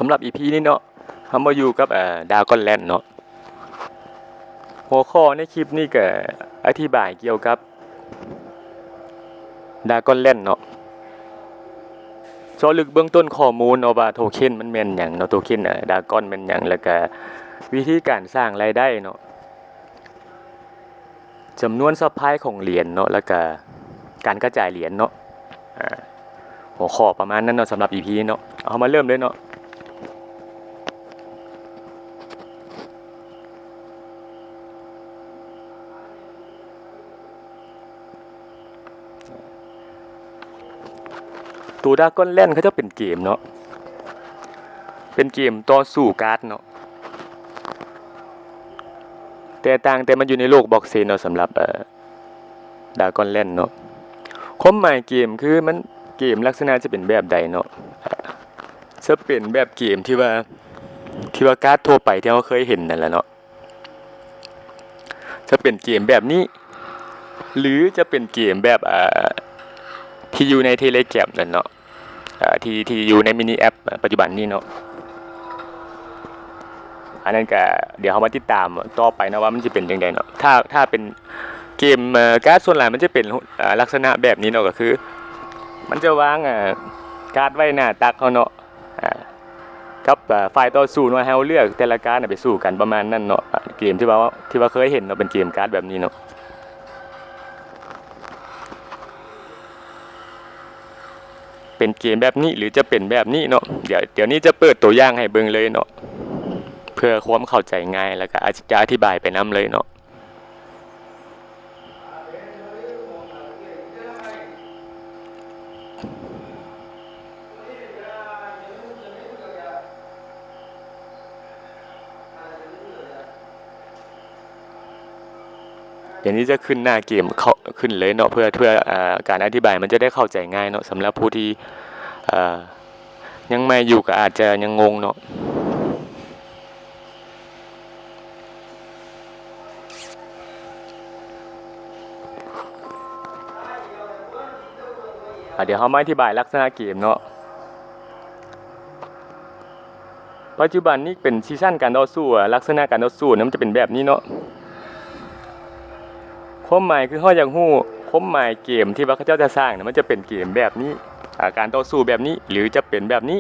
ສຳລັບອີພີນີ້ເນາະ ເຮົາມາຢູ່ກັບ ເອີ ດາກອນແລນເນາະ. ຫົວຂໍ້ໃນຄລິບນີ້ກະອະທິບາຍກ່ຽວກັບດາກອນແລນເນາະ, ເຈາະເລິກເບື້ອງຕົ້ນຂໍ້ມູນເນາະວ່າໂທເຄັນມັນແມ່ນຫຍັງເນາະ, ໂທເຄັນ ເອີ ດາກອນແມ່ນຫຍັງ ແລ້ວກະວິທີການສ້າງລາຍໄດ້ເນາະ. ຈຳນວນຊັບພາຍຂອງຫຼຽນເນາະ ແລ້ວກະການກະຈາຍຫຼຽນເນາະ. ອາ ຫົວຂໍ້ປະມານນັ້ນເນາະ ສຳລັບອີພີເນາະ. ເຮົາມາເລີ່ມເລີຍເນາະ. ໂຕດາກອນແລນເຂົາເຈົ້າເປັນເກມເນາະ, ເປັນເກມຕໍ່ສູ້ກາດເນາະ, ແຕ່ຕ່າງແຕ່ມັນຢູ່ໃນໂລກບລັອກເຊນເນາະ. ສຳລັບ ເອີ ດາກອນແລນເນາະ ຄວາມໝາຍເກມຄືມັນ ເກມລັກສະນະຈະເປັນແບບໃດເນາະ, ຈະເປັນແບບເກມທີ່ວ່າ ທີ່ວ່າກາດທົ່ວໄປທີ່ເຮົາເຄີຍເຫັນນັ້ນແຫຼະເນາະ. ຈະເປັນເກມແບບນີ້ ຫຼື ຈະເປັນເກມແບບ ເອີ ທີ່ຢູ່ໃນເທເລແກຣມນັ້ນເນາະ, ເອີ ທີ່ ທີ່ຢູ່ໃນມິນິແອັບປັດຈຸບັນນີ້ເນາະ. ອັນນັ້ນກະດຽວເຮົາມາຕິດຕາມຕໍ່ໄປເນາະ ວ່າມັນຊິເປັນຈັ່ງໃດເນາະ. ຖ້າ ຖ້າເປັນເກມ ເອີ ກາດ ສ່ວນຫຼາຍມັນຈະເປັນ ເອີ ລັກສະນະແບບນີ້ເນາະ, ກໍຄືມັນຈະວາງ ເອີ ກາດໄວ້ໜ້າຕັກເຮົາເນາະ. ອາ ກັບ ອາ ຝ່າຍຕໍ່ສູ້ເນາະ, ໃຫ້ເຮົາເລືອກແຕ່ລະກາດນະໄປສູ້ກັນປະມານນັ້ນເນາະ. ອາ ເກມທີ່ວ່າ ທີ່ວ່າເຄີຍເຫັນເນາະ ເປັນເກມກາດແບບນີ້ເນາະ. ເປັນເກມແບບນີ້ ຫຼື ຈະເປັນແບບນີ້ເນາະ. ດຽວ ດຽວນີ້ຈະເປີດຕົວຢ່າງໃຫ້ເບິ່ງເລີຍເນາະ ເພື່ອຄວາມເຂົ້າໃຈງ່າຍ ແລ້ວກະອາດຈະອະທິບາຍໄປນຳເລີຍເນາະ. ດຽວນີ້ຈະຂຶ້ນໜ້າເກມເຂົ້າ ຂຶ້ນເລີຍເນາະ ເພື່ອ ເພື່ອ ເອີ ການອະທິບາຍມັນຈະໄດ້ເຂົ້າໃຈງ່າຍເນາະ. ສຳລັບຜູ້ທີ່ ເອີ ຍັງໃໝ່ຢູ່ກໍອາດຈະຍັງງົງເນາະ. ອາ ດຽວເຮົາມາອະທິບາຍລັກສະນະເກມເນາະ. ປັດຈຸບັນນີ້ເປັນຊີຊັນການຕໍ່ສູ້, ອາ ລັກສະນະການຕໍ່ສູ້ນະ ມັນຈະເປັນແບບນີ້ເນາະ. ຄວາມໝາຍຄືເຮົາຢາກຮູ້ຄວາມໝາຍເກມທີ່ວ່າເຂົາເຈົ້າຈະສ້າງນະ ມັນຈະເປັນເກມແບບນີ້, ອາ ການຕໍ່ສູ້ແບບນີ້ ຫຼື ຈະເປັນແບບນີ້.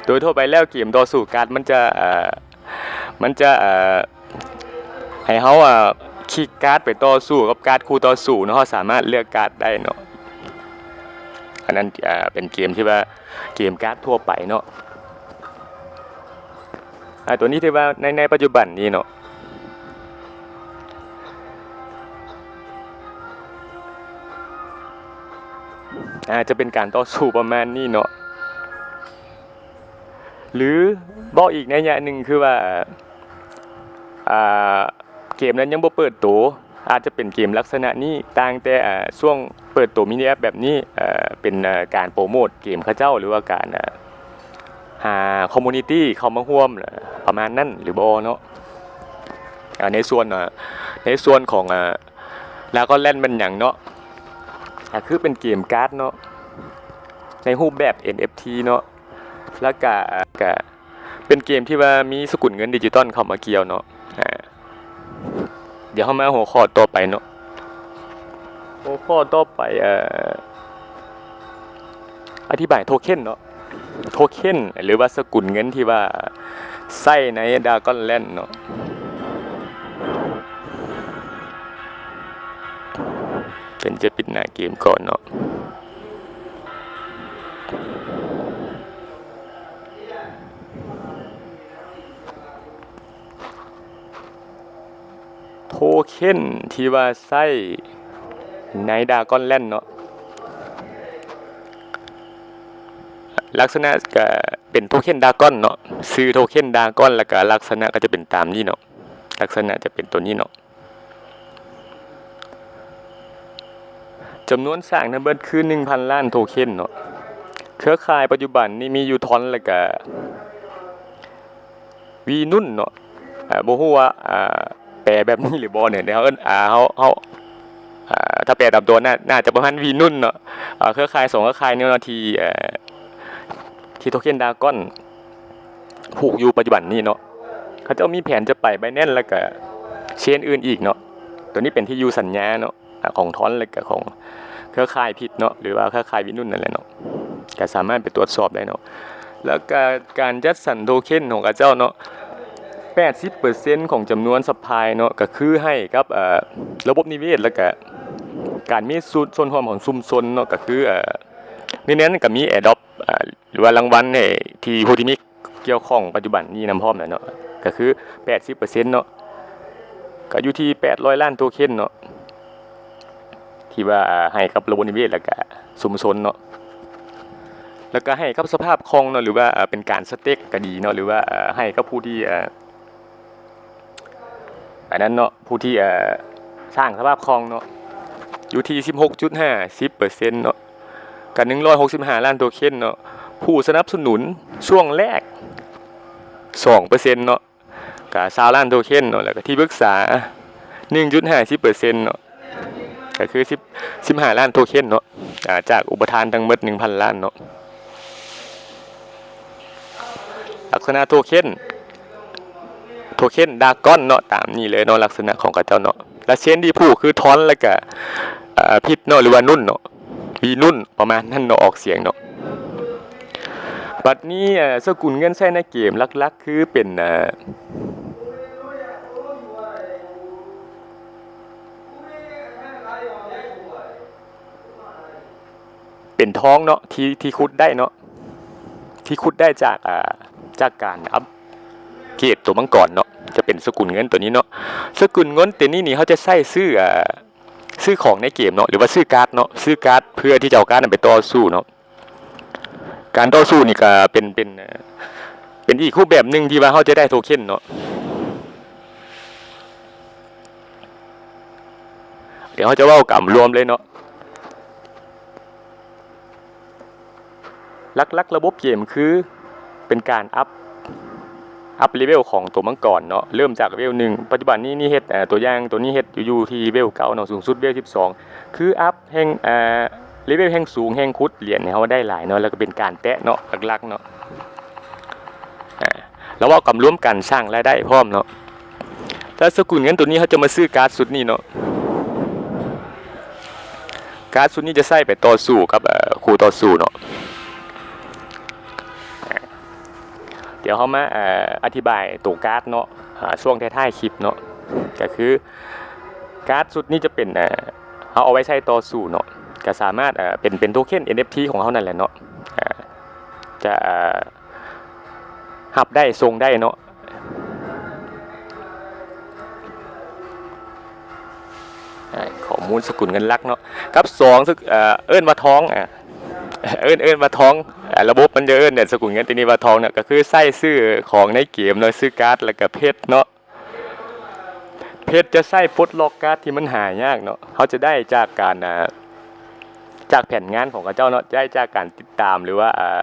ໂດຍທົ່ວໄປແລ້ວເກມຕໍ່ສູ້ກາດມັນຈະ ເອີ ມັນຈະ ເອີ ໃຫ້ເຮົາ ເອີ ຄລິກກາດໄປຕໍ່ສູ້ກັບກາດຄູ່ຕໍ່ສູ້ເນາະ, ເຮົາສາມາດເລືອກກາດໄດ້ເນາະ. ອັນນັ້ນ ເອີ ເປັນເກມທີ່ວ່າເກມກາດທົ່ວໄປເນາະ. ອາ ຕົວນີ້ທີ່ວ່າໃນ ໃນປັດຈຸບັນນີ້ເນາະ ອາ ຈະເປັນການຕໍ່ສູ້ປະມານນີ້ເນາະ. ຫຼື ເວົ້າອີກໄນຍະໜຶ່ງຄືວ່າ ອາ ເກມນັ້ນຍັງບໍ່ເປີດໂຕ ອາດຈະເປັນເກມລັກສະນະນີ້, ຕ່າງແຕ່ ອາ ຊ່ວງເປີດໂຕມິນິແອັບແບບນີ້ ເປັນ ອາ ການໂປຣໂມດເກມເຂົາເຈົ້າ ຫຼືວ່າການ ອາ ຫາຄອມມູນິຕີ້ເຂົ້າມາຮ່ວມ ປະມານນັ້ນ ຫຼືບໍ່ເນາະ. ອາ ໃນສ່ວນ ອາ ໃນສ່ວນຂອງ ອາ ດາກອນແລນແມ່ນຫຍັງເນາະ, ກໍຄືເປັນເກມກາດເນາະ ໃນຮູບແບບເອັນເອັບທີເນາະ. ແລ້ວກະ ກະເປັນເກມທີ່ວ່າມີສະກຸນເງິນດິຈິຕອນເຂົ້າມາກ່ຽວເນາະ. ອາ ດຽວເຮົາມາຫົວຂໍ້ຕໍ່ໄປເນາະ. ຫົວຂໍ້ຕໍ່ໄປ ເອີ ອະທິບາຍໂທເຄັນເນາະ. ໂທເຄັນ ຫຼືວ່າສະກຸນເງິນທີ່ວ່າໃຊ້ໃນດາກອນແລນເນາະ. ເພິ່ນຈະປິດໜ້າເກມກ່ອນເນາະ. ໂທເຄັນທີ່ວ່າໃຊ້ໃນດາກອນແລນເນາະ, ລັກສະນະກະເປັນໂທເຄັນດາກອນເນາະ, ຊື່ໂທເຄັນດາກອນ ແລ້ວກະລັກສະນະກໍຈະເປັນຕາມນີ້ເນາະ, ລັກສະນະຈະເປັນໂຕນີ້ເນາະ. ຈຳນວນສ້າງທັງເບິດຄືໜຶ່ງພັນລ້ານໂທເຄັນເນາະ. ເຄືອຂ່າຍປັດຈຸບັນນີ້ມີຢູ່ທອນ ແລ້ວກະ ວີນຸນເນາະ, ເອີ ບໍ່ຮູ້ວ່າ ເອີ ແປແບບນີ້ຫຼືບໍ່ເນາະ, ແຕ່ເຮົາເອີ້ນ ເຮົາ ເຮົາ ເອີ ຖ້າແປຕາມຕົວໜ້າ ໜ້າຈະປະມານວີນຸນເນາະ. ເອີ ເຄືອຂ່າຍສອງເຄືອຂ່າຍນີ້ເນາະ ທີ່ ເອີ ທີ່ໂທເຄັນດາກອນ ຜູກຢູ່ປັດຈຸບັນນີ້ເນາະ. ເຂົາເຈົ້າມີແຜນຈະໄປ Binance ແລ້ວກະ Chain ອື່ນອີກເນາະ. ໂຕນີ້ເປັນທີ່ຢູ່ສັນຍາເນາະ ອາ ຂອງ Tron ແລ້ວກະຂອງເຄືອຂ່າຍ Pitt ເນາະ ຫຼືວ່າເຄືອຂ່າຍ Winrun ນັ້ນແຫຼະເນາະ. ກະສາມາດໄປຕວດສອບໄດ້ເນາະ. ແລ້ວກະການຈັດສັນໂທເຄັນຂອງເຂົາເຈົ້າເນາະ ແປດສິບເປີເຊັນຂອງຈຳນວນ Supply ເນາະ ກະຄືໃຫ້ກັບ ເອີ ລະບົບນິເວດ ແລ້ວກະການມີສ່ວນ ສ່ວນຮ່ວມຂອງຊຸມຊົນເນາະ ກະຄື ເອີ ໃນນັ້ນກະມີ Airdrop ເອີ ຫຼືວ່າລາງວັນໃຫ້ທີ່ຜູ້ທີ່ມີກ່ຽວຂ້ອງປັດຈຸບັນນີ້ນຳພ້ອມແຫຼະເນາະ ກະຄືແປດສິບເປີເຊັນເນາະ ກະຢູ່ທີ່ແປດຮ້ອຍລ້ານໂທເຄັນເນາະ ທີ່ວ່າໃຫ້ກັບລະບົບນິເວດ ແລ້ວກະຊຸມຊົນເນາະ ແລ້ວກະໃຫ້ກັບສະພາບຄ່ອງເນາະ ຫຼືວ່າ ເອີ ເປັນການ stake ກະດີເນາະ ຫຼືວ່າ ເອີ ໃຫ້ກັບຜູ້ທີ່ ເອີ ອັນນັ້ນເນາະ ຜູ້ທີ່ ເອີ ສ້າງສະພາບຄ່ອງເນາະ ຢູ່ທີ່ສິບຫົກຈຸດຫ້າສິບເປີເຊັນເນາະ ກະໜຶ່ງຮ້ອຍຫົກສິບຫ້າລ້ານໂທເຄັນເນາະ. ຜູ້ສະໜັບສະໜູນຊ່ວງແລກສອງເປີເຊັນເນາະ ກະຊາວລ້ານໂທເຄັນເນາະ ແລ້ວກະທີ່ປຶກສາໜຶ່ງຈຸດຫ້າສິບເປີເຊັນເນາະ ກະຄືສິບ ສິບຫ້າລ້ານໂທເຄັນເນາະ ອາ ຈາກອຸປະທານທັງໝົດໜຶ່ງພັນລ້ານເນາະ. ລັກສະນະໂທເຄັນ ໂທເຄັນ Dragon ເນາະ ຕາມນີ້ເລີຍເນາະ ລັກສະນະຂອງເຂົາເຈົ້າເນາະ. ລະ Chain ທີ່ຜູກຄື Tron ແລ້ວກະ ເອີ Pitt ເນາະ ຫຼືວ່າ Nunc ເນາະ Winrun ປະມານນັ້ນເນາະ ອອກສຽງເນາະ. ບັດນີ້ ເອີ ສະກຸນເງິນໃຊ້ໃນເກມຫຼັກໆ ຄືເປັນ ເອີ ເປັນທອງເນາະ ທີ່ ທີ່ຂຸດໄດ້ເນາະ ທີ່ຂຸດໄດ້ຈາກ ອາ ຈາກການອັບເກຣດໂຕມັງກອນເນາະ ຈະເປັນສະກຸນເງິນໂຕນີ້ເນາະ. ສະກຸນເງິນໂຕນີ້ນີ້ ເຮົາຈະໃຊ້ຊື້ ອາ ຊື້ຂອງໃນເກມເນາະ ຫຼືວ່າຊື້ກາດເນາະ ຊື້ກາດເພື່ອທີ່ຈະເອົາກາດນັ້ນໄປຕໍ່ສູ້ເນາະ. ການຕໍ່ສູ້ນີ້ກະເປັນ ເປັນ ເອີ ເປັນອີກຮູບແບບໜຶ່ງທີ່ວ່າເຮົາຈະໄດ້ໂທເຄັນເນາະ. ດຽວເຮົາຈະເວົ້າກຳລວມເລີຍເນາະ. ຫຼັກໆລະບົບເກມຄືເປັນການອັບ ອັບເລເວວຂອງໂຕມັງກອນເນາະ ເລີ່ມຈາກເວວໜຶ່ງ ປັດຈຸບັນນີ້ ນີ້ເຮັດ ເອີ ຕົວຢ່າງໂຕນີ້ເຮັດຢູ່ ຢູ່ທີ່ເວວເກົ້າເນາະ ສູງສຸດເວວສິບສອງ ຄືອັບແຮ່ງ ເອີ ເລເວວແຮ່ງສູງ ແຮ່ງຂຸດຫຼຽນໃຫ້ເຮົາໄດ້ຫຼາຍເນາະ ແລ້ວກະເປັນການແຕະເນາະ ຫຼັກໆເນາະ. ອາ ລະເວົ້າກຳລວມການສ້າງລາຍໄດ້ພ້ອມເນາະ. ແລ້ວສະກຸນເງິນໂຕນີ້ເຮົາຈະມາຊື້ກາດຊຸດນີ້ເນາະ. ກາດຊຸດນີ້ຈະໃຊ້ໄປຕໍ່ສູ້ກັບ ເອີ ຄູ່ຕໍ່ສູ້ເນາະ. ອາ ດຽວເຮົາມາ ເອີ ອະທິບາຍໂຕກາດເນາະ ອາ ຊ່ວງທ້າຍໆຄລິບເນາະ ກະຄືກາດຊຸດນີ້ຈະເປັນ ເອີ ເຮົາເອົາໄວ້ໃຊ້ຕໍ່ສູ້ເນາະ ກະສາມາດ ເອີ ເປັນ ເປັນໂທເຄັນ ເອັນເອັບທີ ຂອງເຮົານັ້ນແຫຼະເນາະ ອາ ຈະ ເອີ ຮັບໄດ້ສົ່ງໄດ້ເນາະ. ອາ ຂໍ້ມູນສະກຸນເງິນຫຼັກເນາະ ກັບສອງ ເອີ ເອີ້ນວ່າທອງ ອາ ເອີ້ນ ເອີ້ນວ່າທອງ ອາ ລະບົບມັນຈະເອີ້ນສະກຸນເງິນໂຕນີ້ວ່າທອງເນາະ ກະຄືໃຊ້ຊື້ຂອງໃນເກມເນາະ ຊື້ກາດ ແລ້ວກະເພັດເນາະ. ເພັດຈະໃຊ້ປົດລັອກກາດທີ່ມັນຫາຍາກເນາະ ເຮົາຈະໄດ້ຈາກການ ອາ ຈາກແຜນງານຂອງເຂົາເຈົ້າເນາະ ໄດ້ຈາກການຕິດຕາມ ຫຼືວ່າ ອາ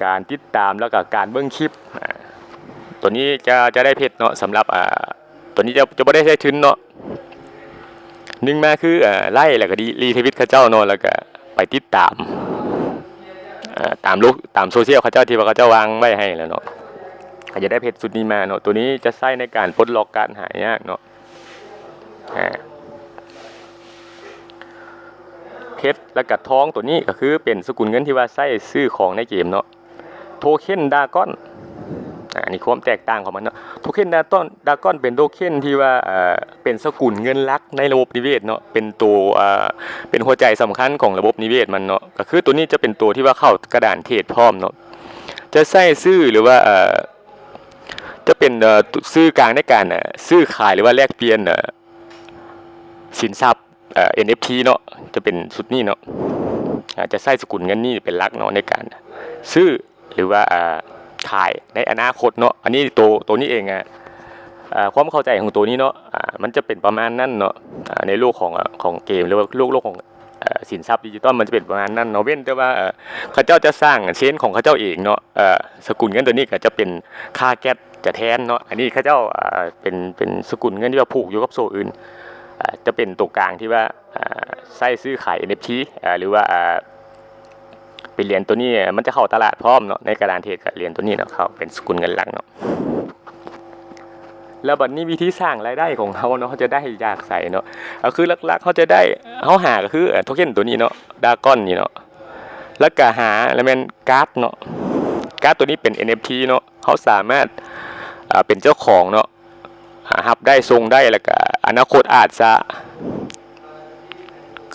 ການຕິດຕາມ ແລ້ວກະການເບິ່ງຄລິບ ອາ ໂຕນີ້ຈະ ຈະໄດ້ເພັດເນາະ ສຳລັບ ອາ ໂຕນີ້ຈະ ຈະບໍ່ໄດ້ໃຊ້ທຶນເນາະ. ໜຶ່ງມາຄື ອາ ໄລກ໌ ແລ້ວກະ ຣີທະວິດເຂົາເຈົ້າເນາະ ແລ້ວກະໄປຕິດຕາມ ອາ ຕາມໂລກ ຕາມໂຊຊຽວເຂົາເຈົ້າ ທີ່ວ່າເຂົາເຈົ້າວາງໄວ້ໃຫ້ແລ້ວເນາະ ກະຈະໄດ້ເພັດຊຸດນີ້ມາເນາະ. ໂຕນີ້ຈະໃຊ້ໃນການປົດລັອກກາດຫາຍາກເນາະ. ອາ ເພັດ ແລ້ວກະທອງ ໂຕນີ້ກະຄືເປັນສະກຸນເງິນທີ່ວ່າໃຊ້ຊື້ຂອງໃນເກມເນາະ. ໂທເຄັນດຣາກອນ ອາ ອັນນີ້ຄວາມແຕກຕ່າງຂອງມັນເນາະ. ໂທເຄັນດຣາກອນ ດຣາກອນເປັນໂທເຄັນທີ່ວ່າ ເອີ ເປັນສະກຸນເງິນຫຼັກໃນລະບົບນິເວດເນາະ ເປັນໂຕ ເອີ ເປັນຫົວໃຈສຳຄັນຂອງລະບົບນິເວດມັນເນາະ. ກະຄືໂຕນີ້ຈະເປັນໂຕທີ່ວ່າເຂົ້າກະດານເທຣດພ້ອມເນາະ ຈະໃຊ້ຊື້ ຫຼືວ່າ ເອີ ຈະເປັນ ເອີ ສື່ກາງໃນການ ເອີ ຊື້ຂາຍ ຫຼືວ່າແລກປ່ຽນ ເອີ ສິນຊັບ ເອີ ເອັນເອັບທີ ເນາະ ຈະເປັນຊຸດນີ້ເນາະ. ອາ ຈະໃຊ້ສະກຸນເງິນນີ້ເປັນຫຼັກເນາະ ໃນການຊື້ ຫຼືວ່າ ອາ ຂາຍໃນອະນາຄົດເນາະ. ອັນນີ້ໂຕ ໂຕນີ້ເອງ ອາ ຄວາມເຂົ້າໃຈຂອງໂຕນີ້ເນາະ ອາ ມັນຈະເປັນປະມານນັ້ນເນາະ ອາ ໃນໂລກຂອງ ອາ ຂອງເກມ ຫຼືວ່າໂລກ ໂລກຂອງ ອາ ສິນຊັບດິຈິຕອນ ມັນຈະເປັນປະມານນັ້ນເນາະ. ເວັ້ນແຕ່ວ່າ ເອີ ເຂົາເຈົ້າຈະສ້າງເຊນຂອງເຂົາເຈົ້າເອງເນາະ ເອີ ສະກຸນເງິນໂຕນີ້ກະຈະເປັນຄ່າແກັສຈະແທນເນາະ. ອັນນີ້ເຂົາເຈົ້າ ອາ ເປັນ ເປັນສະກຸນເງິນທີ່ວ່າຜູກຢູ່ກັບໂຊອື່ນ ອາ ຈະເປັນໂຕກາງທີ່ວ່າ ອາ ໃຊ້ຊື້ຂາຍເອັນເອັບທີ ອາ ຫຼືວ່າ ອາ ປັນຫຼຽນໂຕນີ້ ມັນຈະເຂົ້າຕະຫຼາດພ້ອມເນາະ, ໃນການເທຣດກະຫຼຽນໂຕນີ້ເນາະ ເຂົ້າເປັນສະກຸນເງິນຫຼັກເນາະ. ແລ້ວບັດນີ້ວິທີສ້າງລາຍໄດ້ຂອງເຮົາເນາະ ເຮົາຈະໄດ້ຈາກໃສເນາະ? ກໍຄືຫຼັກໆເຮົາຈະໄດ້ ເຮົາຫາກໍຄືໂທເຄັນໂຕນີ້ເນາະ ດຣາກອນນີ້ເນາະ, ແລ້ວກະຫາ ແລ້ວແມ່ນກາດເນາະ, ກາດໂຕນີ້ເປັນເອັນເອັຟທີເນາະ, ເຮົາສາມາດ ເປັນເຈົ້າຂອງເນາະ ອາ ຮັບໄດ້ ສົ່ງໄດ້ ແລ້ວກະອະນາຄົດອາດຈະ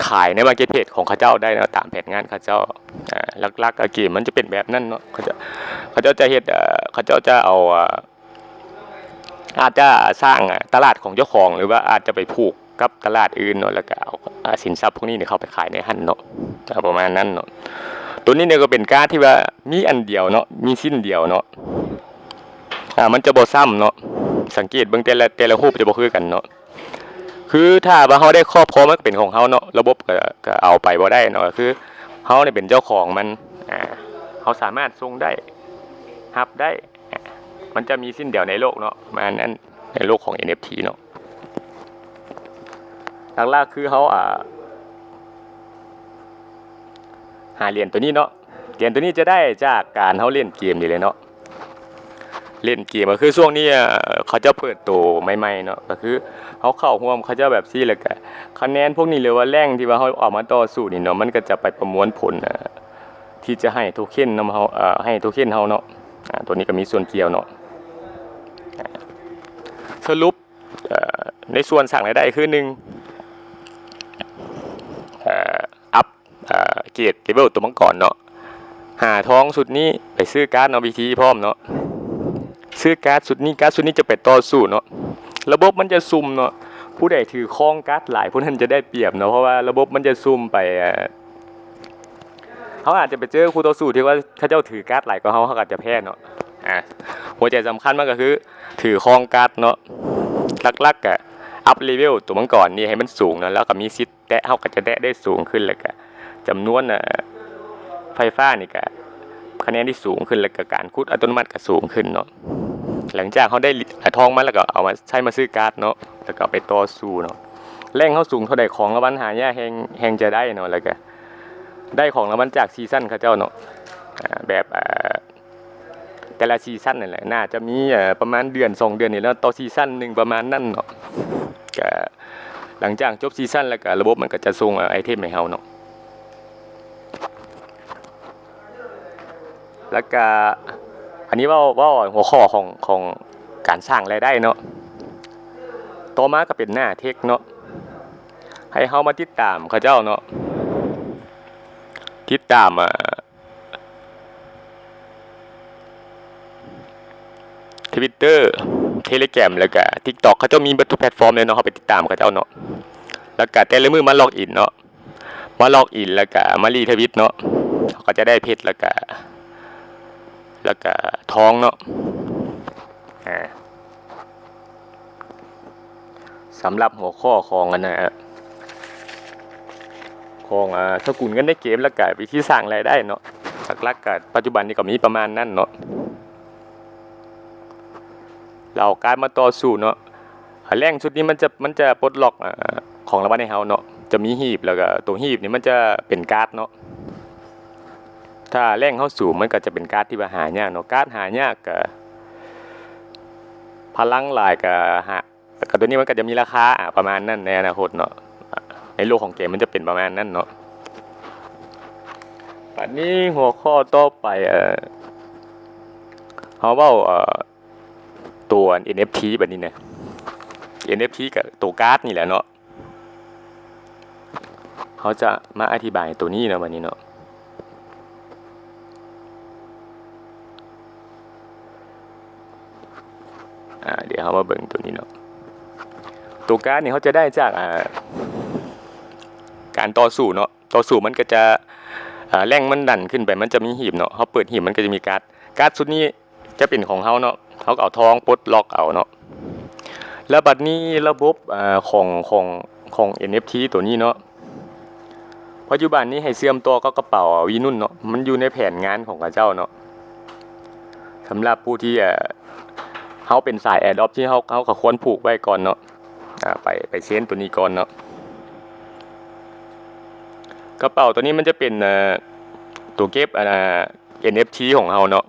ຂາຍໃນມາເກັດເພດຂອງເຂົາເຈົ້າໄດ້ເນາະ ຕາມແຜນງານເຂົາເຈົ້າ. ອາ ຫຼັກໆກໍເກມມັນຈະເປັນແບບນັ້ນເນາະ, ເຂົາເຈົ້າ ເຂົາເຈົ້າຈະເຮັດ ເຂົາເຈົ້າຈະເອົາ ອາ ອາດຈະສ້າງຕະຫຼາດຂອງເຈົ້າຂອງ ຫຼືວ່າອາດຈະໄປຜູກກັບຕະຫຼາດອື່ນເນາະ ແລ້ວກໍເອົາ ອາ ສິນຊັບພວກນີ້ເຂົ້າໄປຂາຍໃນຫັ້ນເນາະ ອາ ປະມານນັ້ນເນາະ. ໂຕນີ້ນີ້ກໍເປັນກາດທີ່ວ່າມີອັນດຽວເນາະ ມີຊິ້ນດຽວເນາະ ອາ ມັນຈະບໍ່ຊ້ຳເນາະ, ສັງເກດເບິ່ງແຕ່ລະ ແຕ່ລະຮູບຈະບໍ່ຄືກັນເນາະ. ຄືຖ້າວ່າເຮົາໄດ້ຄອບຄອງມັນກໍເປັນຂອງເຮົາເນາະ, ລະບົບກໍ ກໍເອົາໄປບໍ່ໄດ້ເນາະ, ກໍຄືເຮົານີ້ເປັນເຈົ້າຂອງມັນ ອາ ເຮົາສາມາດສົ່ງໄດ້ ຮັບໄດ້ ອາ ມັນຈະມີຊິ້ນດຽວໃນໂລກເນາະ ປະມານນັ້ນ ໃນໂລກຂອງເອັນເອັຟທີເນາະ. ຫຼັກໆຄືເຮົາ ອາ ຫາຫຼຽນໂຕນີ້ເນາະ, ຫຼຽນໂຕນີ້ຈະໄດ້ຈາກການເຮົາຫຼິ້ນເກມນີ້ແຫຼະເນາະ. ຫຼິ້ນເກມກໍຄືຊ່ວງນີ້ ເຂົາເຈົ້າເປີດໂຕໃໝ່ໆເນາະ, ກໍຄືເຮົາເຂົ້າຮ່ວມເຂົາເຈົ້າແບບຊີ້ ແລ້ວກະຄະແນນພວກນີ້ ຫຼືວ່າແລງທີ່ວ່າເຮົາເອົາມາຕໍ່ສູ້ນີ້ເນາະ ມັນກໍຈະໄປປະມວນຜົນ ທີ່ຈະໃຫ້ໂທເຄັນນຳເຮົາ ໃຫ້ໂທເຄັນເຮົາເນາະ. ອາ ໂຕນີ້ກໍມີສ່ວນກ່ຽວເນາະ. ສະຫຼຸບ ໃນສ່ວນສ້າງລາຍໄດ້ຄື ໜຶ່ງ ອັບ ເກຣດເລເວວຕົວມັງກອນເນາະ, ຫາທອງຊຸດນີ້ໄປຊື້ກາດເນາະ ວີທີ ພ້ອມເນາະ, ຊື້ກາດຊຸດນີ້ ກາດຊຸດນີ້ຈະໄປຕໍ່ສູ້ເນາະ. ລະບົບມັນຈະສຸ່ມເນາະ, ຜູ້ໃດຖືຄອງກາດຫຼາຍ ຜູ້ນັ້ນຈະໄດ້ປຽບເນາະ ເພາະວ່າລະບົບມັນຈະສຸ່ມໄປ ເຮົາອາດຈະໄປເຈີຄູ່ຕໍ່ສູ້ທີ່ວ່າເຂົາເຈົ້າຖືກາດຫຼາຍກວ່າເຮົາ ເຮົາກໍອາດຈະແພ້ເນາະ. ອາ ຫົວໃຈສຳຄັນມັນກໍຄືຖືຄອງກາດເນາະ, ຫຼັກໆກະອັບເລເວວຕົວມັງກອນນີ້ໃຫ້ມັນສູງເນາະ ແລ້ວກໍມີສິດແຕະ ເຮົາກໍຈະແຕະໄດ້ສູງຂຶ້ນ ແລ້ວກະຈຳນວນ ອາ ໄຟຟ້ານີ້ກະຄະແນນທີ່ສູງຂຶ້ນ ແລ້ວກະການຂຸດອັດຕະໂນມັດກໍສູງຂຶ້ນເນາະ. ຫຼັງຈາກເຮົາໄດ້ ອາ ທອງມາ ແລ້ວກໍເອົາມາ ໃຊ້ມາຊື້ກາດເນາະ ແລ້ວກໍເອົາໄປຕໍ່ສູ້ເນາະ. ແລງເຮົາສູງເທົ່າໃດ ຂອງລາງວັນຫາຍາກແຮງ ແຮງຈະໄດ້ເນາະ, ແລ້ວກໍ ໄດ້ຂອງລາງວັນຈາກຊີຊັນເຂົາເຈົ້າເນາະ ອາ ແບບ ອາ ແຕ່ລະຊີຊັນນັ້ນແຫຼະ ໜ້າຈະມີ ເອີ ປະມານເດືອນສອງເດືອນນີ້ແຫຼະ ຕໍ່ຊີຊັນໜຶ່ງປະມານນັ້ນເນາະ. ກະຫຼັງຈາກຈົບຊີຊັນແລ້ວກະລະບົບມັນກະຈະສົ່ງ ເອີ ໄອເທັມໃຫ້ເຮົາເນາະ. ແລ້ວກະອັນນີ້ເວົ້າ ເວົ້າຫົວຂໍ້ຂອງ ຂອງການສ້າງລາຍໄດ້ເນາະ. ຕໍ່ມາກະເປັນໜ້າເທັກເນາະ ໃຫ້ເຮົາມາຕິດຕາມເຂົາເຈົ້າເນາະ ຕິດຕາມ ເອີ Twitter Telegram ແລ້ວກະ TikTok ເຂົາເຈົ້າມີເບິດທຸກແພລດຟອມເລີຍເນາະ, ເຮົາໄປຕິດຕາມເຂົາເຈົ້າເນາະ. ແລ້ວກະແຕ່ລະມື້ມາລັອກອິນເນາະ ມາລັອກອິນ ແລ້ວກະມາຣີທະວິດເນາະ ເຮົາກໍຈະໄດ້ເພັດ ແລ້ວກະ ແລ້ວກະທອງເນາະ. ອາ ສຳລັບຫົວຂໍ້ຂອງອັນນະ ຂອງ ອາ ສະກຸນເງິນໃນເກມ ແລ້ວກະວິທີສ້າງລາຍໄດ້ເນາະ ຫຼັກໆກະປັດຈຸບັນນີ້ກໍມີປະມານນັ້ນເນາະ. ລາວກາຍມາຕໍ່ສູ້ເນາະ ອາ ແລງຊຸດນີ້ມັນຈະ ມັນຈະປົດລັອກ ອາ ຂອງລາງວັນໃຫ້ເຮົາເນາະ ຈະມີຮີບ ແລ້ວກະໂຕຮີບນີ້ມັນຈະເປັນກາດເນາະ. ຖ້າແລງເຮົາສູງ ມັນກໍຈະເປັນກາດທີ່ວ່າຫາຍາກເນາະ, ກາດຫາຍາກກະ ພະລັງຫຼາຍກະຫາ ແລ້ວກະໂຕນີ້ມັນກໍຈະມີລາຄາ ອາ ປະມານນັ້ນໃນອະນາຄົດເນາະ. ໃນໂລກຂອງເກມມັນຈະເປັນປະມານນັ້ນເນາະ. ບາດນີ້ຫົວຂໍ້ຕໍ່ໄປ ເອີ ເຮົາເວົ້າ ເອີ ໂຕອັນ ເອັນເອັຟທີ ບາດນີ້ນະ ເອັນເອັຟທີ ກະໂຕກາດນີ້ແຫຼະເນາະ. ເຮົາຈະມາອະທິບາຍໂຕນີ້ເນາະ ບາດນີ້ເນາະ. ອາ ດຽວເຮົາມາເບິ່ງໂຕນີ້ເນາະ. ໂຕກາດນີ້ເຮົາຈະໄດ້ຈາກ ອາ ການຕໍ່ສູ້ເນາະ, ຕໍ່ສູ້ມັນກໍຈະ ອາ ແລງມັນດັນຂຶ້ນໄປ ມັນຈະມີຮີບເນາະ, ເຮົາເປີດຮີບມັນກໍຈະມີກາດ, ກາດຊຸດນີ້ ຈະເປັນຂອງເຮົາເນາະ, ເຮົາກໍເອົາທອງປົດລັອກເອົາເນາະ. ແລ້ວບັດນີ້ລະບົບ ອາ ຂອງ ຂອງ ຂອງ ເອັນເອັຟທີ ໂຕນີ້ເນາະ, ປັດຈຸບັນນີ້ໃຫ້ເຊື່ອມຕໍ່ກັບກະເປົາ ອາ ວີນຸນເນາະ, ມັນຢູ່ໃນແຜນງານຂອງເຂົາເຈົ້າເນາະ. ສຳລັບຜູ້ທີ່ ອາ ເຮົາເປັນສາຍແອດຣອບ ທີ່ເຮົາ ເຮົາກໍຄວນຜູກໄວ້ກ່ອນເນາະ, ອາ ໄປ ໄປເຊັນໂຕນີ້ກ່ອນເນາະ. ກະເປົາໂຕນີ້ມັນຈະເປັນ ເອີ ຕົວເກັບ ອັນ ເອັນເອັຟທີ ຂອງເຮົາເນາະ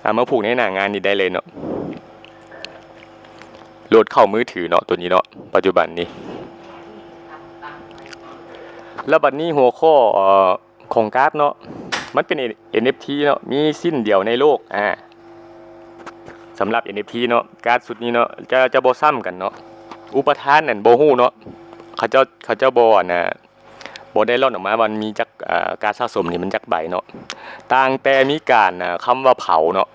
ເອົາມາຜູກໃນໜ້າງານນີ້ໄດ້ເລີຍເນາະ. ໂຫຼດເຂົ້າມືຖືເນາະ ໂຕນີ້ເນາະ ປັດຈຸບັນນີ້. ແລ້ວບັດນີ້ຫົວຂໍ້ ເອີ ຂອງກາດເນາະ ມັນເປັນ ເອັນເອັຟທີ ເນາະ ມີຊິ້ນດຽວໃນໂລກ ອາ ສຳລັບ ເອັນເອັຟທີ ເນາະ ກາດຊຸດນີ້ເນາະ ຈະ ຈະບໍ່ຊ້ຳກັນເນາະ. ອຸປະທານນັ້ນບໍ່ຮູ້ເນາະ ເຂົາເຈົ້າ ເຂົາເຈົ້າບໍ່ ອັນນະ ບໍ່ໄດ້ລ່ອນອອກມາວ່າມັນມີຈັກ ເອີ ກາດສະສົມນີ້ມັນຈັກໃບເນາະ. ຕ່າງແຕ່ມີການ ເອີ ຄຳວ່າເຜົາເນາະ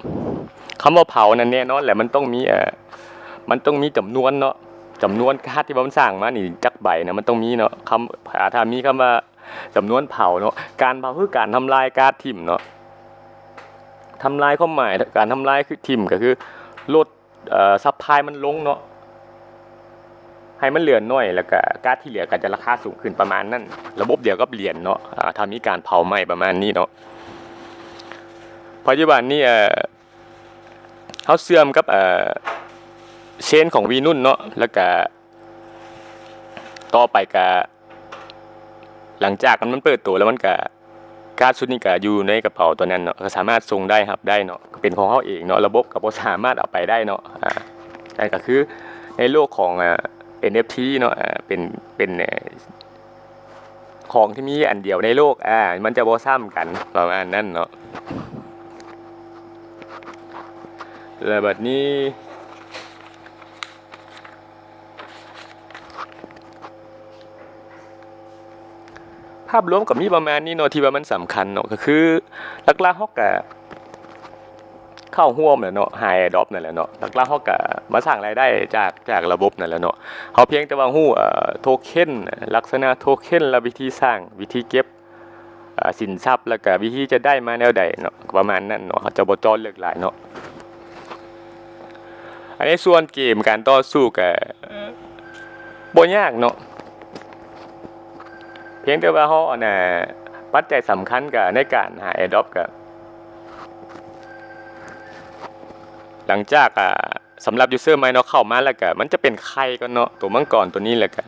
ຄຳວ່າເຜົານັ້ນແນ່ນອນແຫຼະ ມັນຕ້ອງມີ ເອີ ມັນຕ້ອງມີຈຳນວນເນາະ ຈຳນວນກາດທີ່ວ່າມັນສ້າງມານີ້ຈັກໃບນະ ມັນຕ້ອງມີເນາະ. ຄຳ ຖ້າ ຖ້າມີຄຳວ່າ ຈຳນວນເຜົາເນາະ ການເຜົາຄືການທຳລາຍກາດຖິ້ມເນາະ. ທຳລາຍ ຄວາມໝາຍການທຳລາຍຄືຖິ້ມ ກໍຄືລົດ ເອີ ຊັບພລາຍມັນລົງເນາະ ໃຫ້ມັນເຫຼືອໜ້ອຍ ແລ້ວກະກາດທີ່ເຫຼືອກໍຈະລາຄາສູງຂຶ້ນປະມານນັ້ນ. ລະບົບດຽວກັບຫຼຽນເນາະ ອາ ຖ້າມີການເຜົາໄໝ້ປະມານນີ້ເນາະ. ປັດຈຸບັນນີ້ ເອີ ເຮົາເຊື່ອມກັບ ເອີ ເຊນຂອງວີນຸນເນາະ ແລ້ວກະຕໍ່ໄປກະ ຫຼັງຈາກມັນເປີດໂຕແລ້ວ ມັນກະ ກາດຊຸດນີ້ກະຢູ່ໃນກະເປົາຕົວນັ້ນເນາະ ກໍສາມາດສົ່ງໄດ້ຮັບໄດ້ເນາະ ກໍເປັນຂອງເຮົາເອງເນາະ. ລະບົບກໍບໍ່ສາມາດເອົາໄປໄດ້ເນາະ. ອາ ນັ້ນກໍຄືໃນໂລກຂອງ ອາ ເອັນເອັຟທີ ເນາະ ອາ ເປັນ ເປັນ ເອີ ຂອງທີ່ມີອັນດຽວໃນໂລກ ອາ ມັນຈະບໍ່ຊ້ຳກັນ ປະມານນັ້ນເນາະ. ແລ້ວບັດນີ້ ພາບລວມກໍມີປະມານນີ້ເນາະ ທີ່ວ່າມັນສຳຄັນເນາະ ກໍຄືຫຼັກໆເຮົາກະເຂົ້າຮ່ວມແຫຼະເນາະ ຫາ Airdrop ນັ້ນແຫຼະເນາະ. ຫຼັກໆເຮົາກະມາສ້າງລາຍໄດ້ຈາກ ຈາກລະບົບນັ້ນແຫຼະເນາະ. ເຮົາພຽງແຕ່ວ່າຮູ້ ເອີ ໂທເຄັນ ລັກສະນະໂທເຄັນ ແລະ ວິທີສ້າງ ວິທີເກັບ ເອີ ສິນຊັບ ແລ້ວກະວິທີຈະໄດ້ມາແນວໃດເນາະ ປະມານນັ້ນເນາະ ເຮົາຈະບໍ່ເຈາະເລິກຫຼາຍເນາະ. ອັນໃນສ່ວນເກມການຕໍ່ສູ້ກະບໍ່ຍາກເນາະ ພຽງແຕ່ວ່າເຮົາ ອັນນະ ປັດໄຈສຳຄັນກະໃນການຫາ Airdrop ກະ ຫຼັງຈາກ ອາ ສຳລັບ user ໃໝ່ເນາະ ເຂົ້າມາແລ້ວກະມັນຈະເປັນໄຂ່ກ່ອນເນາະ ໂຕມັງກອນໂຕນີ້ ແລ້ວກະ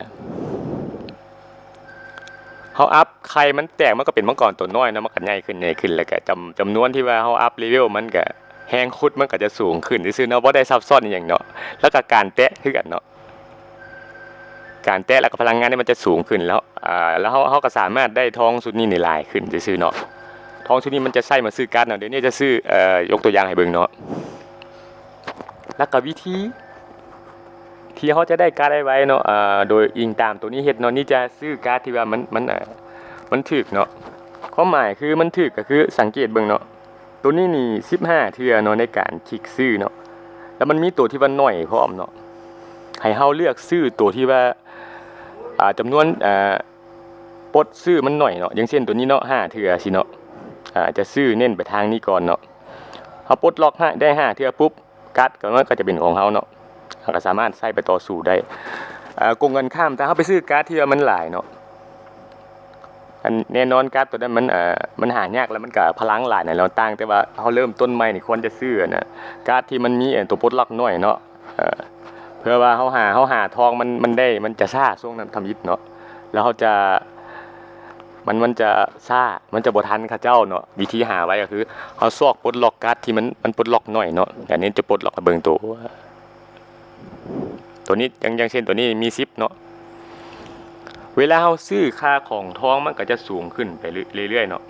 ເຮົາອັບໄຂ່ມັນແຕກ ມັນກໍເປັນມັງກອນໂຕນ້ອຍເນາະ ມັນກໍໃຫຍ່ຂຶ້ນ ໃຫຍ່ຂຶ້ນ ແລ້ວກໍຈຳ ຈຳນວນທີ່ວ່າເຮົາອັບເລເວວມັນກໍ ແຮງຂຸດມັນກໍຈະສູງຂຶ້ນຊື່ໆເນາະ ບໍ່ໄດ້ຊັບຊ້ອນອີ່ຫຍັງເນາະ. ແລ້ວກໍການແຕະຄືກັນເນາະ ການແຕະແລ້ວກໍພະລັງງານນີ້ມັນຈະສູງຂຶ້ນ ແລ້ວ ອາ ແລ້ວເຮົາ ເຮົາກໍສາມາດໄດ້ທອງຊຸດນີ້ນີ້ຫຼາຍຂຶ້ນຊື່ໆເນາະ. ທອງຊຸດນີ້ມັນຈະໃຊ້ມາຊື້ກາດເນາະ ດຽວນີ້ຈະຊື້ ເອີ ຍົກຕົວຢ່າງໃຫ້ເບິ່ງເນາະ. ແລ້ວກໍວິທີ ທີ່ເຮົາຈະໄດ້ກາດໄວໆເນາະ ເອີ ໂດຍອີງຕາມໂຕນີ້ເຮັດເນາະ ນີ້ຈະຊື້ກາດທີ່ວ່າມັນ ມັນ ເອີ ມັນຖືກເນາະ. ຄວາມໝາຍຄືມັນຖືກກໍຄືສັງເກດເບິ່ງເນາະ ໂຕນີ້ນີ້ສິບຫ້າເທື່ອເນາະໃນການຄລິກຊື້ເນາະ ແລ້ວມັນມີໂຕທີ່ວ່າໜ້ອຍພ້ອມເນາະ ໃຫ້ເຮົາເລືອກຊື້ໂຕທີ່ວ່າ ອາ ຈຳນວນ ອາ ປົດຊື້ມັນໜ້ອຍເນາະ ຢ່າງເຊັ່ນໂຕນີ້ເນາະ ຫ້າເທື່ອຊີ້ເນາະ ອາ ຈະຊື້ເນັ້ນໄປທາງນີ້ກ່ອນເນາະ. ເຮົາປົດລັອກໃຫ້ໄດ້ຫ້າເທື່ອປຸບ ກາດກໍ ມັນກໍຈະເປັນຂອງເຮົາເນາະ ເຮົາກໍສາມາດໃຊ້ໄປຕໍ່ສູ້ໄດ້. ເອີ ກົງກັນຂ້າມ ຖ້າເຮົາໄປຊື້ກາດທີ່ວ່າມັນຫຼາຍເນາະ ອັນແນ່ນອນກາດຕົວນັ້ນມັນ ເອີ ມັນຫາຍາກ ແລ້ວມັນກໍພະລັງຫຼາຍນະ ແລ້ວຕ່າງແຕ່ວ່າເຮົາເລີ່ມຕົ້ນໃໝ່ນີ້ຄວນຈະຊື້ ອັນນະ ກາດທີ່ມັນມີ ເອີ ຕົວປົດລັອກໜ້ອຍເນາະ ເອີ ເພື່ອວ່າເຮົາຫາ ເຮົາຫາທອງມັນ ມັນໄດ້ ມັນຈະຊ້າຊ່ວງທຳອິດເນາະ ແລ້ວເຮົາຈະ ມັນ ມັນຈະຊ້າ ມັນຈະບໍ່ທັນເຂົາເຈົ້າເນາະ. ວິທີຫາໄວກໍຄືເຮົາຊອກປົດລັອກກາດທີ່ມັນ ມັນປົດລັອກໜ້ອຍເນາະ ອັນນີ້ຈະປົດລັອກໃຫ້ເບິ່ງໂຕ ໂຕນີ້ ຢ່າງ ຢ່າງເຊັ່ນໂຕນີ້ມີສິບເນາະ ເວລາເຮົາຊື້ຄ່າຂອງທອງມັນກໍຈະສູງຂຶ້ນໄປເລື້ອຍໆເນາະ.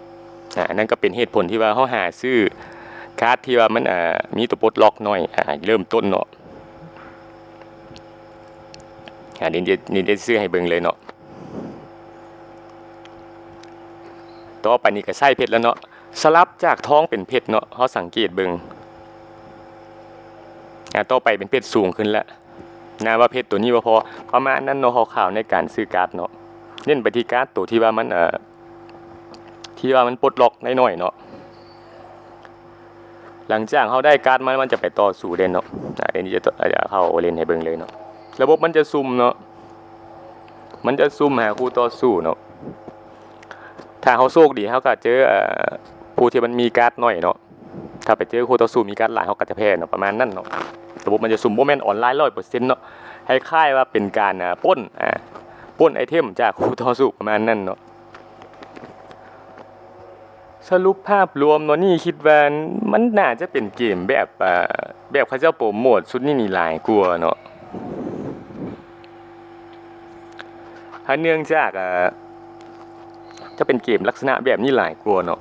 ອາ ອັນນັ້ນກໍເປັນເຫດຜົນທີ່ວ່າເຮົາຫາຊື້ກາດທີ່ວ່າມັນ ອາ ມີໂຕປົດລັອກໜ້ອຍ ອາ ເລີ່ມຕົ້ນເນາະ. ອາ ນີ້ ນີ້ໄດ້ຊື້ໃຫ້ເບິ່ງເລີຍເນາະ. ຕໍ່ໄປນີ້ກໍໃຊ້ເພັດແລ້ວເນາະ ສະຫຼັບຈາກທອງເປັນເພັດເນາະ ເຮົາສັງເກດເບິ່ງ ອາ ຕໍ່ໄປເປັນເພັດສູງຂຶ້ນແລ້ວ ນາວ່າເພັດໂຕນີ້ບໍ່ພໍ ປະມານນັ້ນເນາະ ຄ່າວໆໃນການຊື້ກາດເນາະ ເນັ້ນໄປທີ່ກາດໂຕທີ່ວ່າມັນ ເອີ ທີ່ວ່າມັນປົດລັອກໜ້ອຍໆເນາະ. ຫຼັງຈາກເຮົາໄດ້ກາດມາ ມັນຈະໄປຕໍ່ສູ້ເດ້ເນາະ ອາ ດຽວນີ້ຈະ ຈະເຂົ້າເຫຼັ້ນໃຫ້ເບິ່ງເລີຍເນາະ. ລະບົບມັນຈະຊຸ່ມເນາະ ມັນຈະຊຸ່ມຫາຄູ່ຕໍ່ສູ້ເນາະ. ຖ້າເຮົາໂຊກດີ ເຮົາກໍເຈີ ເອີ ຜູ້ທີ່ມັນມີກາດໜ້ອຍເນາະ ຖ້າໄປເຈີຄູ່ຕໍ່ສູ້ມີກາດຫຼາຍ ເຮົາກໍຈະແພ້ເນາະ ປະມານນັ້ນເນາະ. ລະບົບມັນຈະຊຸ່ມ ບໍ່ແມ່ນອອນລາຍຮ້ອຍເປີເຊັນເນາະ ຄ້າຍໆວ່າເປັນການ ອາ ປຸ້ນ ອາ ປຸ້ນໄອເທັມຈາກຄູ່ຕໍ່ສູ້ ປະມານນັ້ນເນາະ. ສະຫຼຸບພາບລວມເນາະ ນີ້ຄິດວ່າມັນໜ້າຈະເປັນເກມແບບ ເອີ ແບບເຂົາເຈົ້າໂປຣໂມດຊຸດນີ້ນີ້ຫຼາຍກວ່າເນາະ ຖ້າເນື່ອງຈາກ ເອີ ຈະເປັນເກມລັກສະນະແບບນີ້ຫຼາຍກວ່າເນາະ.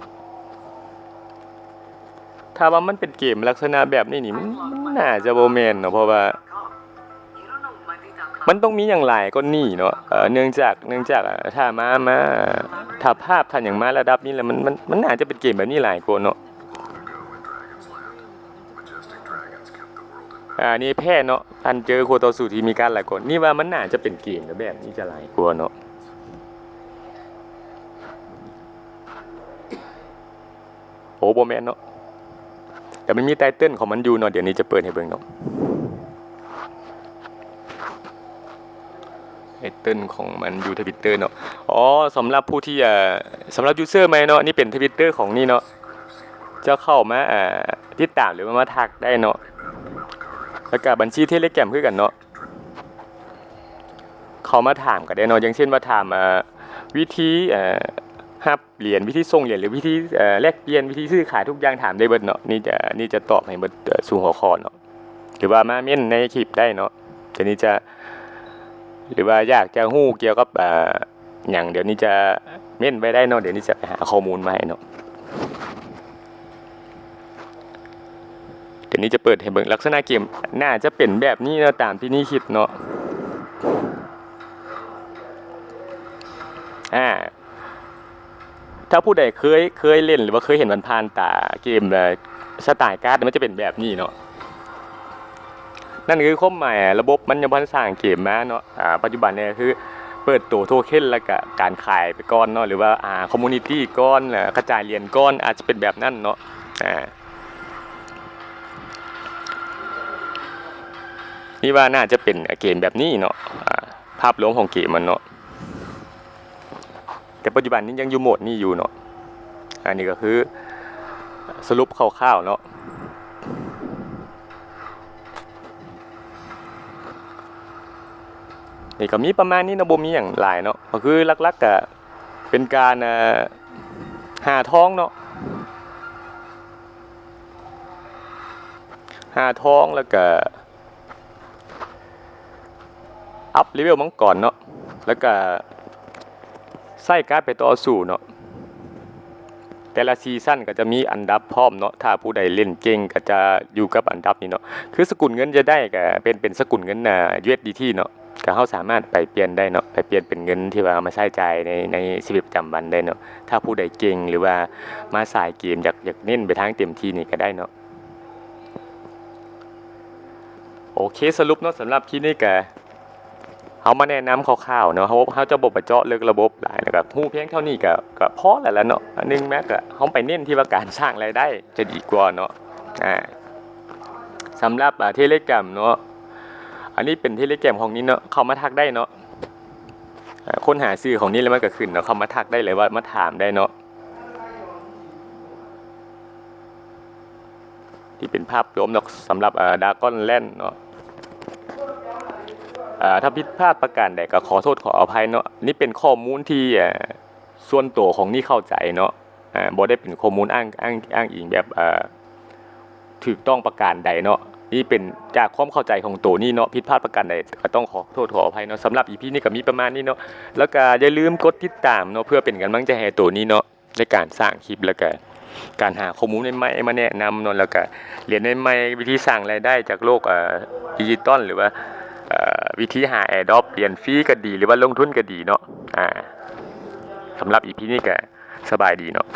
ຖ້າວ່າມັນເປັນເກມລັກສະນະແບບນີ້ນີ້ ມັນ ມັນໜ້າຈະບໍ່ແມ່ນເນາະ ເພາະວ່າມັນຕ້ອງມີຫຍັງຫຼາຍກວ່ານີ້ເນາະ ເອີ ເນື່ອງຈາກ ເນື່ອງຈາກ ເອີ ຖ້າມາ ມາ ຖ້າພາບ ຖ້າຫຍັງມາລະດັບນີ້ແລ້ວ ມັນ ມັນ ມັນໜ້າຈະເປັນເກມແບບນີ້ຫຼາຍກວ່າເນາະ. ອາ ນີ້ແພ້ເນາະ ທ່ານເຈີຄູ່ຕໍ່ສູ້ທີ່ມີການຫຼາຍກວ່າ ນີ້ວ່າມັນໜ້າຈະເປັນເກມແບບນີ້ຈະຫຼາຍກວ່າເນາະ. ໂອ້ ບໍ່ແມ່ນເນາະ ແຕ່ມັນມີໄຕເຕິນຂອງມັນຢູ່ເນາະ ດຽວນີ້ຈະເປີດໃຫ້ເບິ່ງເນາະ ໄຕເຕິນຂອງມັນຢູ່ Twitter ເນາະ. ອໍ ສຳລັບຜູ້ທີ່ ເອີ ສຳລັບ user ໃໝ່ເນາະ ນີ້ເປັນ Twitter ຂອງນີ້ເນາະ ເຈົ້າເຂົ້າມາ ເອີ ຕິດຕາມ ຫຼືວ່າມາທັກໄດ້ເນາະ ແລ້ວກະບັນຊີ Telegram ຄືກັນເນາະ ເຂົ້າມາຖາມກໍໄດ້ເນາະ ຢ່າງເຊັ່ນວ່າຖາມ ເອີ ວິທີ ເອີ ຮັບຫຼຽນ ວິທີສົ່ງຫຼຽນ ຫຼືວິທີ ເອີ ແລກປ່ຽນ ວິທີຊື້ຂາຍ ທຸກຢ່າງຖາມໄດ້ເບິດເນາະ ນີ້ຈະ ນີ້ຈະຕອບໃຫ້ເບິດ ເອີ ສູ່ຫົວຂໍ້ເນາະ ຫຼືວ່າມາເມັ້ນໃນຄລິບໄດ້ເນາະ ດຽວນີ້ຈະ ຫຼືວ່າຢາກຈະຮູ້ກ່ຽວກັບ ເອີ ຫຍັງ ດຽວນີ້ຈະເມັ້ນໄວ້ໄດ້ເນາະ ດຽວນີ້ຈະໄປຫາຂໍ້ມູນມາໃຫ້ເນາະ. ດຽວນີ້ຈະເປີດໃຫ້ເບິ່ງ ລັກສະນະເກມໜ້າຈະເປັນແບບນີ້ເນາະ ຕາມທີ່ນີ້ຄິດເນາະ. ອາ ຖ້າຜູ້ໃດເຄີຍ ເຄີຍຫຼິ້ນ ຫຼືວ່າເຄີຍເຫັນຜ່ານໆຕາເກມ ເອີ ສະໄຕກາດ ມັນຈະເປັນແບບນີ້ເນາະ. ນັ້ນຄືຄວາມໝາຍ ລະບົບມັນຍັງບໍ່ທັນສ້າງເກມມາເນາະ ອາ ປັດຈຸບັນນີ້ກໍຄືເປີດໂຕໂທເຄັນ ແລ້ວກະການຂາຍໄປກ່ອນເນາະ ຫຼືວ່າ ອາ ຄອມມູນິຕີ້ກ່ອນ ແລ້ວກະຈ່າຍຫຼຽນກ່ອນ ອາດຈະເປັນແບບນັ້ນເນາະ ອາ ນີ້ວ່າໜ້າຈະເປັນເກມແບບນີ້ເນາະ ອາ ພາບລວມຂອງເກມມັນເນາະ. ແຕ່ປັດຈຸບັນນີ້ຍັງຢູ່ໂໝດນີ້ຢູ່ເນາະ ອັນນີ້ກໍຄືສະຫຼຸບຄ່າວໆເນາະ ນີ້ກໍມີປະມານນີ້ເນາະ ບໍ່ມີຫຍັງຫຼາຍເນາະ ກໍຄືຫຼັກໆກໍເປັນການ ເອີ ຫາທອງເນາະ ຫາທອງ ແລ້ວກໍ ອັບເລເວວມັງກອນເນາະ ແລ້ວກະໃຊ້ກາດໄປຕໍ່ສູ້ເນາະ ແຕ່ລະຊີຊັນກໍຈະມີອັນດັບພ້ອມເນາະ ຖ້າຜູ້ໃດຫຼິ້ນເກັ່ງກໍຈະຢູ່ກັບອັນດັບນີ້ເນາະ ຄືສະກຸນເງິນຈະໄດ້ກໍເປັນ ເປັນສະກຸນເງິນ ອາ USDT ເນາະ ກໍເຮົາສາມາດໄປປ່ຽນໄດ້ເນາະ ໄປປ່ຽນເປັນເງິນທີ່ວ່າເອົາມາໃຊ້ຈ່າຍໃນ ໃນຊີວິດປະຈຳວັນໄດ້ເນາະ ຖ້າຜູ້ໃດເກັ່ງ ຫຼືວ່າມາສາຍເກມ ຢາກ ຢາກເນັ້ນໄປທາງເຕັມທີ່ນີ້ກໍໄດ້ເນາະ. ໂອເຄ ສະຫຼຸບເນາະ ສຳລັບຄລິບນີ້ກະເຮົາມາແນະນຳຄ່າວໆເນາະ ເຮົາ ເຮົາຈະບໍ່ໄປເຈາະເລິກລະບົບຫຼາຍ ແລ້ວກະຮູ້ພຽງເທົ່ານີ້ກະ ກະພໍແລ້ວລະເນາະ ອັນໜຶ່ງມາກະເຮົາໄປເນັ້ນທີ່ວ່າການສ້າງລາຍໄດ້ຈະດີກວ່າເນາະ ອາ ສຳລັບ ອາ Telegram ເນາະ ອັນນີ້ເປັນ Telegram ຂອງນີ້ເນາະ ເຂົ້າມາທັກໄດ້ເນາະ ອາ ຄົ້ນຫາຊື່ຂອງນີ້ແລ້ວມັນກະຂຶ້ນເນາະ ເຂົ້າມາທັກໄດ້ ຫຼືວ່າມາຖາມໄດ້ເນາະ. ທີ່ເປັນພາບລວມເນາະ ສຳລັບ ເອີ Dragon Land ເນາະ ເອີ ຖ້າຜິດພາດປະການໃດກໍຂໍໂທດຂໍອະໄພເນາະ ນີ້ເປັນຂໍ້ມູນທີ່ ເອີ ສ່ວນໂຕຂອງນີ້ເຂົ້າໃຈເນາະ ເອີ ບໍ່ໄດ້ເປັນຂໍ້ມູນອ້າງ ອ້າງ ອ້າງອີງແບບ ເອີ ຖືກຕ້ອງປະການໃດເນາະ ນີ້ເປັນຈາກຄວາມເຂົ້າໃຈຂອງໂຕນີ້ເນາະ ຜິດພາດປະການໃດກໍຕ້ອງຂໍໂທດຂໍອະໄພເນາະ ສຳລັບ ອີພີ ນີ້ກໍມີປະມານນີ້ເນາະ ແລ້ວກໍຢ່າລືມກົດຕິດຕາມເນາະ ເພື່ອເປັນກຳລັງໃຈໃຫ້ໂຕນີ້ເນາະ ໃນການສ້າງຄລິບ ແລ້ວກະການຫາຂໍ້ມູນໃໝ່ໆມາແນະນຳເນາະ ແລ້ວກະຫຼຽນໃໝ່ໆ ວິທີສ້າງລາຍໄດ້ຈາກໂລກ ເອີ ດິຈິຕອນ ຫຼືວ່າ ເອີ ວິທີຫາ Airdrop ຫຼຽນຟຣີກໍດີ ຫຼືວ່າລົງທຶນກໍດີເນາະ ອາ ສຳລັບ ອີພີ ນີ້ກະສະບາຍດີເນາະ.